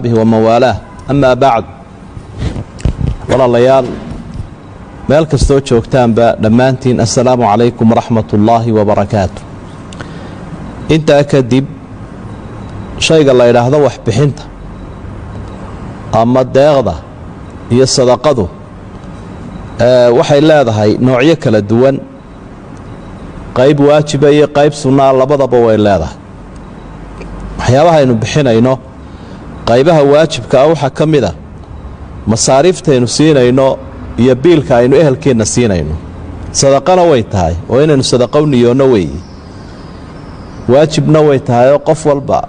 Waman waalaah, amaa bacd. Walaalayaal, meel kastoo joogtaanba dhammaantiin, assalaamu calaykum waraxmat ullaahi wabarakaatu. Intaa kadib, shayga la idhaahdo waxbixinta ama deeqda iyo sadaqadu waxay leedahay noocyo kala duwan. Qayb waajiba iyo qayb sunnaa labadaba way leedahay. Waxyaabaha aynu bixinayno qaybaha waajibka ah waxaa ka mid a masaariiftaynu siinayno iyo biilka aynu ehelkeenna siinayno. Sadaqana way tahay oo inaynu sadaqa u niyoonno weeye, waajibna way tahay oo qof walba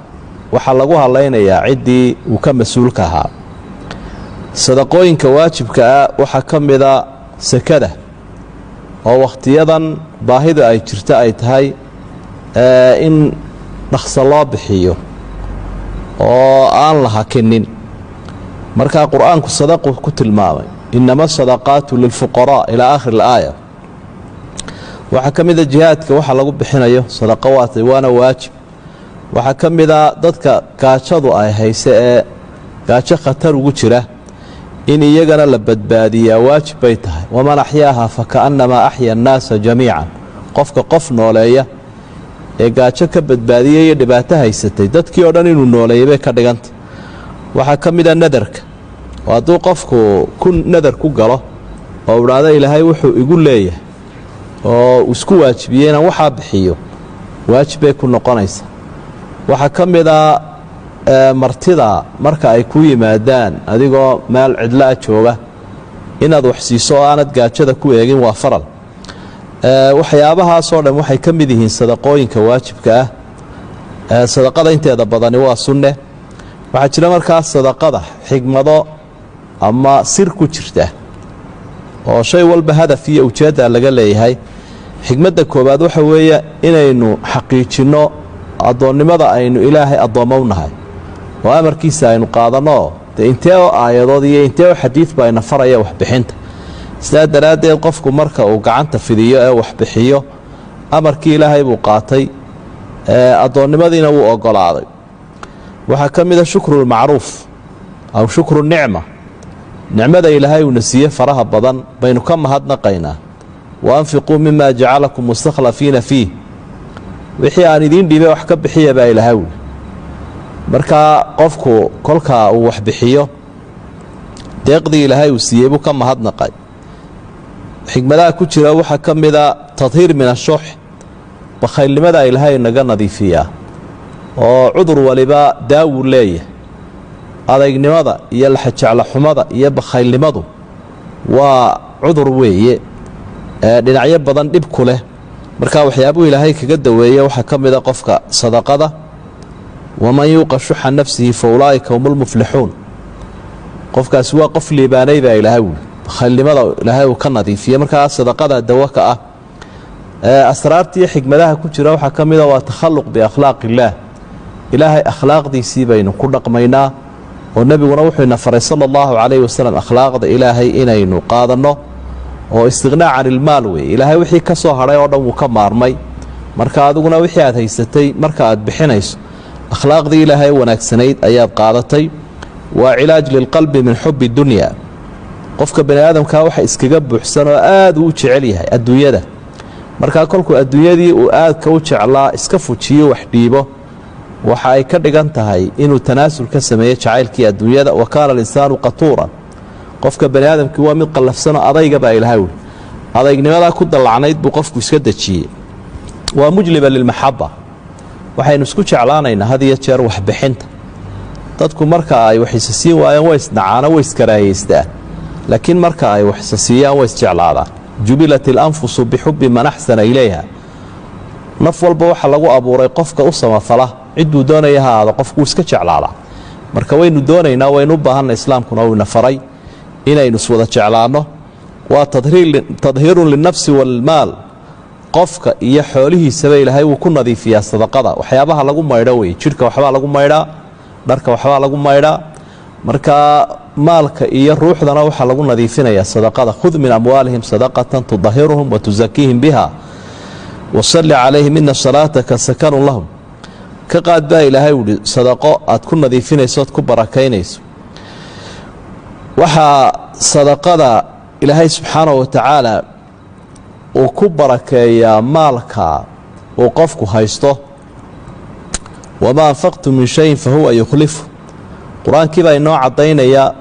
waxaa lagu hadlaynayaa ciddii uu ka mas-uulka ahaa. Sadaqooyinka waajibka ah waxaa ka mida sakada, oo wakhtiyadan baahidu ay jirto ay tahay in dhaqso loo bixiyo oo aan la hakinin. Markaa Qur-aanku sadaqu ku tilmaamay: "Inama asadaqaatu lilfuqaraa", ilaa aakhir alaaya. Waxaa ka mida jihaadka waxa lagu bixinayo sadaqo waatay, waana waajib. Waxaa ka mida dadka gaajadu ay hayse ee gaajo khatar ugu jira in iyagana la badbaadiyaa waajib bay tahay. "Waman axyaaha faka'annamaa axya annaasa jamiican." Qofka qof nooleeya ee gaajo ka badbaadiyay iyo dhibaato haysatay, dadkii oo dhan inuu nooleeyay bay ka dhigantay. Waxaa ka mida nadarka, oo hadduu qofku ku nadar ku galo oo idhaahdo "Ilaahay wuxuu igu leeyahay" oo isku waajibiyey inaan waxaa bixiyo, waajib bay ku noqonaysaa. Waxaa ka mida martida marka ay ku yimaadaan adigoo meel cidla-a jooga inaad wax siiso oo aanad gaajada ku eegin, waa faral. Waxyaabahaasoo dhan waxay ka mid yihiin sadaqooyinka waajibka ah. Sadaqada inteeda badani waa sunne. Waxaa jira markaas sadaqada xigmado ama sir ku jirta, oo shay walba hadaf iyo ujeedda laga leeyahay. Xigmadda koowaad waxa weeye inaynu xaqiijinno addoonnimada aynu Ilaahay addoommo u nahay oo amarkiisa aynu qaadanno. Dee intee oo aayadood iyo intee oo xadiid ba ayna faraya waxbixinta? Sidaa daraaddeed, qofku marka uu gacanta fidiyo ee waxbixiyo, amarkii Ilaahay buu qaatay, addoonnimadiina wuu ogolaaday. Waxaa ka mid a shukrulmacruuf aw shukru nicma. Nicmada Ilaahay uuna siiye faraha badan baynu ka mahadnaqaynaa. "Wa anfiquu mima jacalakum mustakhlafiina fiih", wixii aan idiin dhiibay wax ka bixiya baa Ilaahay wuli. Markaa qofku kolkaa uu waxbixiyo, deeqdii Ilaahay uu siiyey buu ka mahadnaqay. Xigmadaha ku jira waxaa ka mida tadhiir min ashux, bakhaylnimada Ilaahay naga nadiifiyaa, oo cudur waliba daawuu leeyahay. Adaygnimada iyo laxajeclaxumada iyo bakhaylnimadu waa cudur weeye dhinacyo badan dhib ku leh. Marka waxyaabuhu Ilaahay kaga daweeye waxaa ka mida qofka sadaqada. "Waman yuuqa shuxa nafsihi fa ulaa'ika hum lmuflixuun." Qofkaasi waa qof liibaanay baa Ilaahay wuli, bakhaylnimada Ilaahay uu ka nadiifiye. Markaa sadaqada dawo ka ah. Asraarta iyo xigmadaha ku jira waxaa ka mida waa takhalluq biakhlaaq illaah. Ilaahay akhlaaqdiisii baynu ku dhaqmaynaa, oo nebiguna wuxuu ina faray sala allahu calayhi wasalam akhlaaqda Ilaahay inaynu qaadanno, oo istiqnaa can ilmaal weeye. Ilaahay wixii ka soo hadhay oo dhan wuu ka maarmay. Marka adiguna wixii aad haysatay marka aad bixinayso, akhlaaqdii Ilaahay wanaagsanayd ayaad qaadatay. Waa cilaaj lilqalbi min xubi dunya. Qofka bani aadamkaa waxa iskaga buuxsan oo aad uu jecel yahay adduunyada. Markaa kolkuu adduunyadii uu aadka u jeclaa iska fujiyo, wax dhiibo, waxa ay ka dhigan tahay inuu tanaasul ka sameeyo jacaylkii adduunyada. "Wa kaana alinsaanu qatuuran", qofka bani aadamkii waa mid qallafsanoo adayga baa Ilahay wuli. Adaynimadaa ku dallacnayd buu qofku iska dejiyey. Waa mujliba lilmaxaba. Waxaynu isku jeclaanaynaa had iyo jeer waxbixinta. Dadku marka ay wax isa siin waayaan way isnacaano, way iskaraahiyeystaan, laakiin marka ay wax isa siiyaan way isjeclaadaan. "Jubilat ilanfusu bixubbi man axsana ilayha." Naf walba waxa lagu abuuray qofka u samafala, cidduu doonaya ha aado, qofku iska jeclaadaa. Marka waynu doonaynaa, waynu u baahanna, Islaamkuna uu ina faray inaynu iswada jeclaanno. Waa tadhiirun linafsi waalmaal. Qofka iyo xoolihiisaba Ilaahay wuu ku nadiifiyaa sadaqada. Waxyaabaha lagu maydho wey. Jidhka waxbaa lagu maydhaa, dharka waxbaa lagu maydhaa, marka maalka iyo ruuxdana waxaa lagu nadiifinayaa sadaqada. "Khud min amwaalihim sadaqatan tudahiruhum wa tusakiihim biha wasalli calayhim ina salaataka sakanun lahum." Ka qaad baa Ilaahay uhi sadaqo aad ku nadiifinayso oad ku barakaynayso. Waxaa sadaqada Ilaahay subxaanahu watacaala uu ku barakeeyaa maalka uu qofku haysto. Wamaa anfaqtum min shayin fa huwa yukhlifu. Qur-aankii baa inoo caddaynaya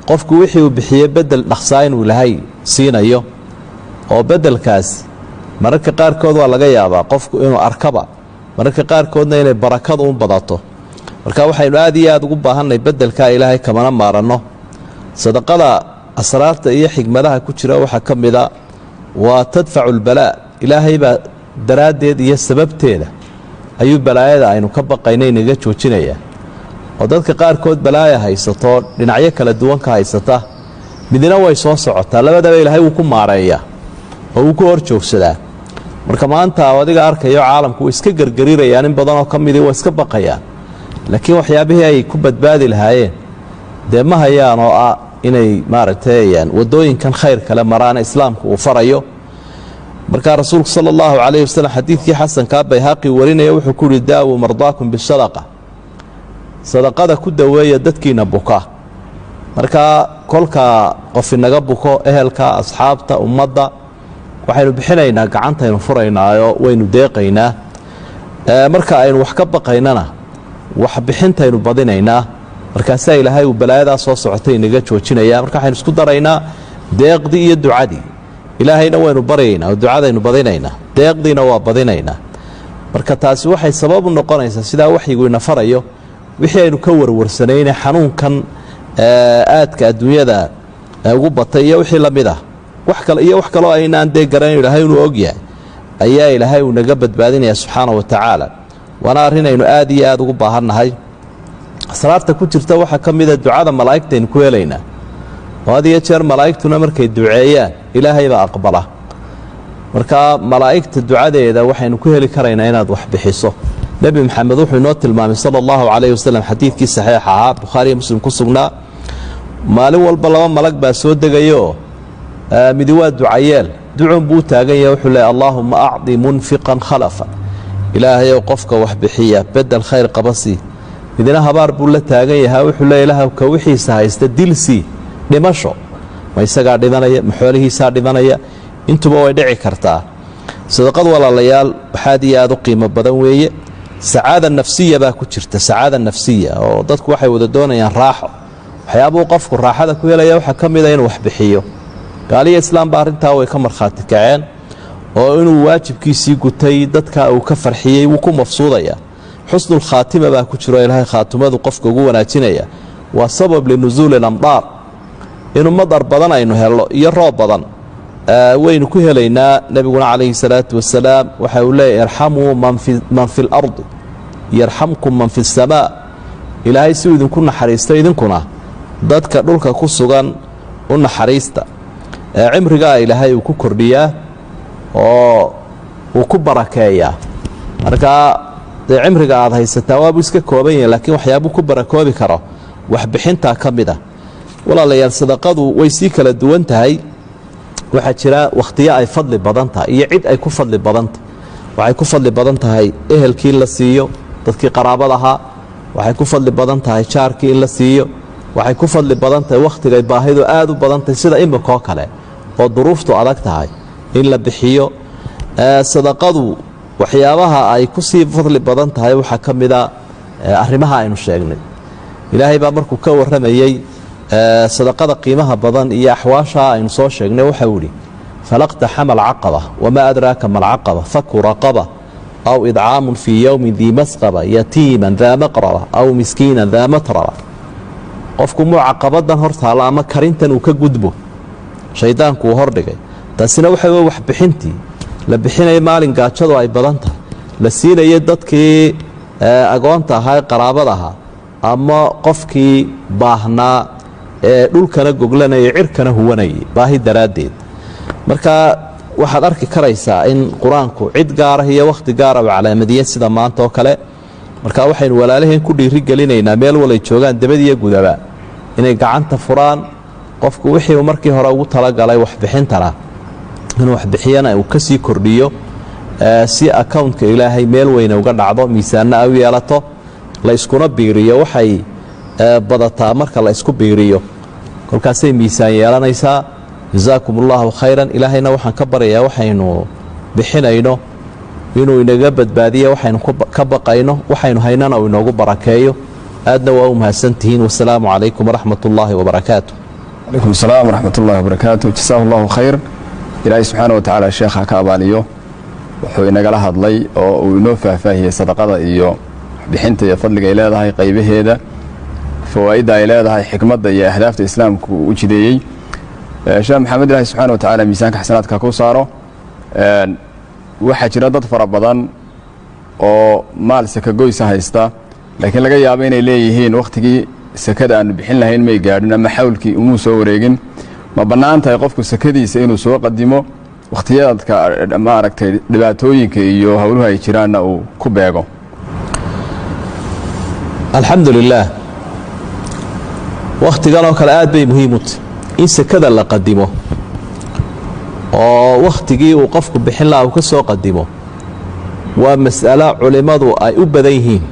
qofku wixii uu bixiyey bedel dhaqsaa inuu Ilaahay siinayo, oo beddelkaasi mararka qaarkood waa laga yaabaa qofku inuu arkaba, mararka qaarkoodna inay barakadu u badato. Marka waxaynu aad iyo aad ugu baahannay beddelkaa Ilaahay, kamana maaranno. Sadaqada asraarta iyo xigmadaha ku jira waxaa ka mida waa tadfacu lbalaa. Ilaahay baa daraaddeed iyo sababteeda ayuu balaayada aynu ka baqayna inaga joojinayaa, oo dadka qaarkood balaaya haysato, dhinacyo kala duwan ka haysata, midna way soo socotaa, labadaba Ilaahay wuu ku maareeyaa oo wuu ku hor joogsadaa. Marka maanta adiga arkayo caalamku way iska gergerirayaan, in badanoo ka midii waa iska baqayaan, laakiin waxyaabihii ay ku badbaadi lahaayeen dee ma hayaan, oo ah inay maaragtay wadooyinkan khayr kale maraana Islaamku uu farayo. Markaa Rasuulku sala allahu calayhi wasalam xadiidkii xasankaa Bayhaqi warinaya wuxuu ku uhi: daawuu mardaakum bisadaqa, sadaqada ku daweeya dadkiina buka. Markaa kolka qof inaga buko, ehelka, asxaabta, ummadda, waxaynu bixinaynaa, gacantaynu furaynaayo waynu deeqaynaa. Marka aynu wax ka baqaynana wax bixintaynu badinaynaa, markaasaa Ilaahay uu balaayadaa soo socotay inaga joojinaya. Marka waxaynu isku daraynaa deeqdii iyo ducadii. Ilaahayna waynu baryaynaa oo ducadaynu badinaynaa, deeqdiina waa badinaynaa. Marka taasi waxay sabab u noqonaysaa, sidaa waxyigu ina farayo, wixii aynu ka warwarsanayne xanuunkan aadka adduunyada ugu batay iyo wixii la mid ah, wax kale iyo wax kaloo aynaan dee garanayn, Ilaahay inuu ogyahay, ayaa Ilaahay uu naga badbaadinaya subxaana wa tacaala. Waana arrin aynu aad iyo aad ugu baahannahay. Asraarta ku jirta waxaa ka mida ducada malaa'igtaynu ku helaynaa, oo had iyo jeer malaa'igtuna markay duceeyaan Ilaahay baa aqbala. Marka malaa'igta ducadeeda waxaynu ku heli karaynaa inaad wax bixiso. Nebi Maxamed wuxuu inoo tilmaamay sala allahu calayhi wasalam xadiidkii saxiixa ahaa, Bukhaariyo Muslim ku sugnaa: maalin walba laba malag baa soo degayooo midi waa ducayeel, ducun buu u taagan yahay. Wuxuu leey: allaahuma acdi munfiqan khalafa, Ilaahayow qofka wax bixiya bedel khayr qaba sii. Midina habaar buu la taagan yahaa, wuxuu leey: ilaah ka wixiisa haysta dilsii dhimasho. Ma isagaa dhimanaya, ma xoolihiisaa dhimanaya? Intuba way dhici kartaa. Sadaqad, walaalayaal, waxaad iyo aad u qiimo badan weeye. Sacaada nafsiya baa ku jirta, sacaada nafsiya, oo dadku waxay wada doonayaan raaxo. Waxyaabuu qofku raaxada ku helaya waxaa ka mida inuu wax bixiyo. Gaaliya Islaamba arrintaa way ka markhaati kaceen, oo inuu waajibkiisii gutay, dadka uu ka farxiyey, wuu ku mafsuudaya. Xusnulkhaatima baa ku jiro, Ilaahay khaatimadu qofka ugu wanaajinaya. Waa sabab linusuuli alamdaar, inuu madar badan aynu helno iyo roob badan waynu ku helaynaa. Nebiguna calayhi salaatu wasalaam waxa uu leeyahy: irxamuu man fi lardi yarxamkum man fi اsamaa. Ilaahay si uu idinku naxariisto, idinkuna dadka dhulka ku sugan u naxariista. Cimrigaa Ilaahay uu ku kordhiyaa oo uu ku barakeeyaa. Markaa dee cimriga aad haysataa waabuu iska kooban yahay, laakiin waxyaabuu ku barakoobi karo waxbixintaa ka mid a. Walaalayaal, sadaqadu way sii kala duwan tahay. Waxaa jira wakhtiyo ay fadli badan tahay iyo cid ay ku fadli badan tahay. Waxay ku fadli badan tahay ehelkii in la siiyo, dadkii qaraabada ahaa. Waxay ku fadli badan tahay jaarkii in la siiyo. Waxay ku fadli badan tahay wakhtigay baahidu aad u badan tahay, sida imikoo kale oo duruuftu adag tahay, in la bixiyo. Sadaqadu waxyaabaha ay ku sii fadli badan tahay waxaa ka mida arrimaha aynu sheegnay. Ilaahay baa markuu ka warramayey sadaqada qiimaha badan iyo axwaasha aynu soo sheegnay waxau idhi: falaqtaxama alcaqaba, wamaa adraaka ma alcaqaba, faku raqaba aw idcaamun fii yowmin dii masqaba, yatiiman daa maqraba aw miskiinan daa matraba. Qofku muu caqabadan hor taalla ama karintan uu ka gudbo shaydaanku uu hordhigay, taasina waxa wey waxbixintii la bixinaya maalin gaajadu ay badan tahay, la siinaya dadkii agoonta ahaa ee qaraabada ahaa ama qofkii baahnaa ee dhulkana goglanaya cirkana huwanayay baahi daraaddeed. Marka waxaad arki karaysaa in Qur-aanku cid gaara iyo wakhti gaara u calaamadiyey, sida maanta oo kale. Marka waxaynu walaalaheen ku dhiirigelinaynaa meel walay joogaan, debadiyo gudaba, inay gacanta furaan. Qofku wixii uu markii hore ugu talagalay waxbixintana inuu waxbixiyana uu ka sii kordhiyo. Si accountka Ilaahay meel weyne uga dhacdo, miisaanna ay u yeelato, la iskuna biiriyo. Waxay badataa marka la isku biiriyo, kolkaasay miisaan yeelanaysaa. Jazaakum allahu khayran. Ilaahayna waxaan ka baryayaa waxaynu bixinayno inuu inaga badbaadiyo waxaynu ka baqayno, waxaynu haynana uu inoogu barakeeyo. Aadna waa u mahadsantihiin. Wasalaamu calaykum waraxmat ullaahi wabarakaatu. Calaykum asalaam waraxmat ullahi wabarakaatu. Jasaahu allahu khayr. Ilaahay subxaana wa tacaala sheekha ka abaaliyo. Wuxuu inagala hadlay oo uu inoo faahfaahiyey sadaqada iyo bixinta iyo fadliga ay leedahay, qaybaheeda, fawaa'idda ay leedahay, xikmadda iyo ahdaafta Islaamku u jideeyey. Sheekh Maxamed, ilahi subxana wa tacaala miisaanka xasanaadka ku saaro. Waxaa jira dad fara badan oo maal sakagoysa haysta, laakiin laga yaabo inay leeyihiin wakhtigii sakada aanu bixin lahayn may gaadhin ama xawlkii umuu soo wareegin. Ma bannaan tahay qofku sakadiisa inuu soo qadimo wakhtiyadka maaragtay dhibaatooyinka iyo howluhu ay jiraanna uu ku beego? Alxamdu lilaah. Wakhtigan oo kale aad bay muhiim u tahy in sakada la qadimo oo wakhtigii uu qofku bixin laha uu ka soo qadimo. Waa mas'alo culimmadu ay u badan yihiin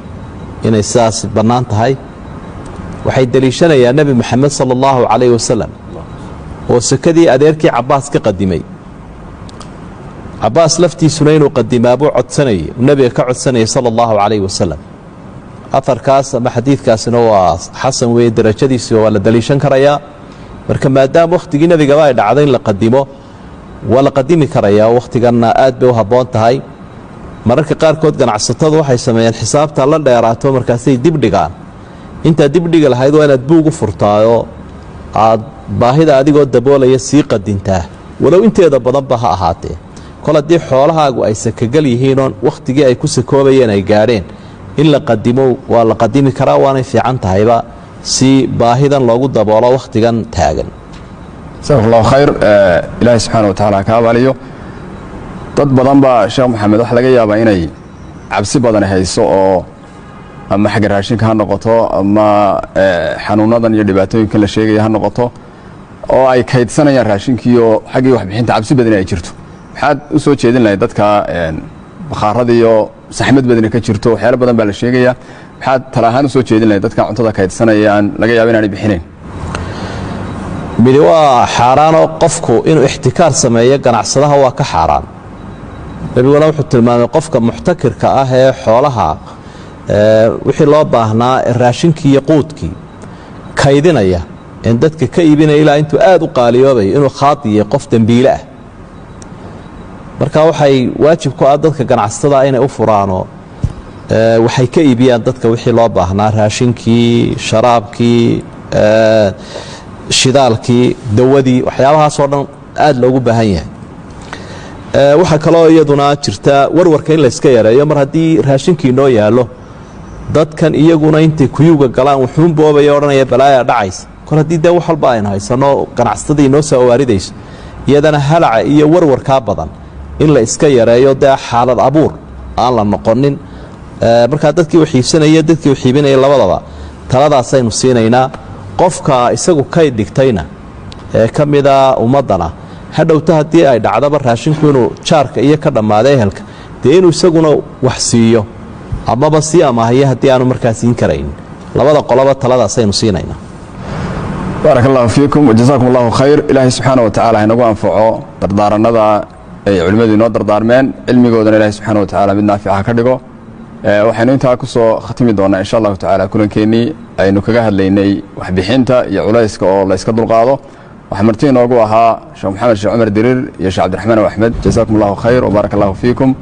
inay sidaas bannaan tahay. Waxay deliishanayaan Nebi Moxamed sala allahu calayhi wasalam oo sakadii adeerkii Cabbaas ka qadimay. Cabbaas laftiisuna inuu qadimaabuu codsanayay, uu nebiga ka codsanayay sala allahu calayhi wasalam. Afarkaas ama xadiidkaasina waa xasan weeye, darajadiisi waa la daliishan karayaa. Marka maadaama wakhtigii nebigaba ay dhacday in la qadimo, waa la qadimi karayaa. Wakhtiganna aad bay u habboon tahay. Mararka qaarkood ganacsatadu waxay sameeyeen xisaabta la dheeraato, markaasay dib dhigaan. Intaad dibdhigi lahayd waa inaad buug u furtaayoo aad baahida adigoo daboolaya sii qadintaa, walow inteeda badanba ha ahaatee. Kol haddii xoolahaagu ay sakagal yihiinoon wakhtigii ay ku sakoobayeen ay gaadheen, in la qadimo waa la qadimi karaa, waanay fiican tahayba si baahidan loogu daboolo wakhtigan taagan. Jasaak allahu khayr. Ilaahay subxaana wa tacala ha ka abaaliyo. Dad badan baa, Sheekh Maxamed, waxaa laga yaabaa inay cabsi badani hayso oo ama xagga raashinka ha noqoto ama xanuunadan iyo dhibaatooyinkan la sheegaya ha noqoto, oo ay kaydsanayaan raashinkiioo xaggii waxbixinta cabsi badani ay jirto. Maxaad u soo jeedin lahayd dadka bakhaaradiiyo saxmad badani ka jirto? Waxyaalo badan baa la sheegaya. Maxaad tala ahaan u soo jeedin lahayd dadka cuntada kaydsanaya aan laga yaabo inaanay bixinayn? Midi waa xaaraanoo qofku inuu ixtikaar sameeyo ganacsadaha waa ka xaaraan. Nebiguna wuxuu tilmaamay qofka muxtakirka ah ee xoolaha wixii loo baahnaa, raashinkii iyo quudkii, kaydinaya en dadka ka iibinaya ilaa intuu aad u qaaliyoobayo inuu khaadiyo qof dembiile ah. Marka waxay waajib ku ah dadka ganacsatada inay u furaanoo waxay ka iibiyaan dadka wixii loo baahnaa: raashinkii, sharaabkii, shidaalkii, dawadii, waxyaabahaasoo dhan aad loogu baahan yahay. Waxaa kaloo iyaduna jirta warwarka in layska yareeyo. Mar haddii raashinkii noo yaallo, dadkan iyaguna intay kuyuga galaan wuxuun boobaya, odhanaya balaaya dhacaysa. Kol haddii dee wax walba aynu haysano, ganacsatadii inoo soo awaaridayso, iyadana halaca iyo warwarkaa badan in la iska yareeyo, dee xaalad abuur aan la noqonin. Markaa dadkii wax iibsanaya, dadkii wax iibinaya, labadaba taladaasaynu siinaynaa. Qofka isagu kayd dhigtayna ee ka mida ummaddana, hadhowta haddii ay dhacdaba raashinku inuu jaarka iyo ka dhammaado ehelka, dee inuu isaguna wax siiyo amaba sii amaahiyo haddii aanu markaa siin karaynin. Labada qoloba taladaasaynu siinaynaa. Baarak allahu fiikum wajazaakum allahu khayr. Ilaahay subxaana wa tacala ha inagu anfaco dardaaranada ay culimmadu inoo dardaarmeen. Cilmigoodana Ilahay subxana wa tacala mid naafica ha ka dhigo. Waxaynu intaa ku soo khatimi doonaa insha allahu tacala kulankeenii aynu kaga hadlaynay waxbixinta iyo culayska oo la yska dulqaado. Waxaa marti inoogu ahaa Sheekh Maxamed Sheekh Cumar Diriir iyo Sheekh Cabdiraxmaan Axmed. Jazaakum allahu khayr wbaarak allahu fiikum.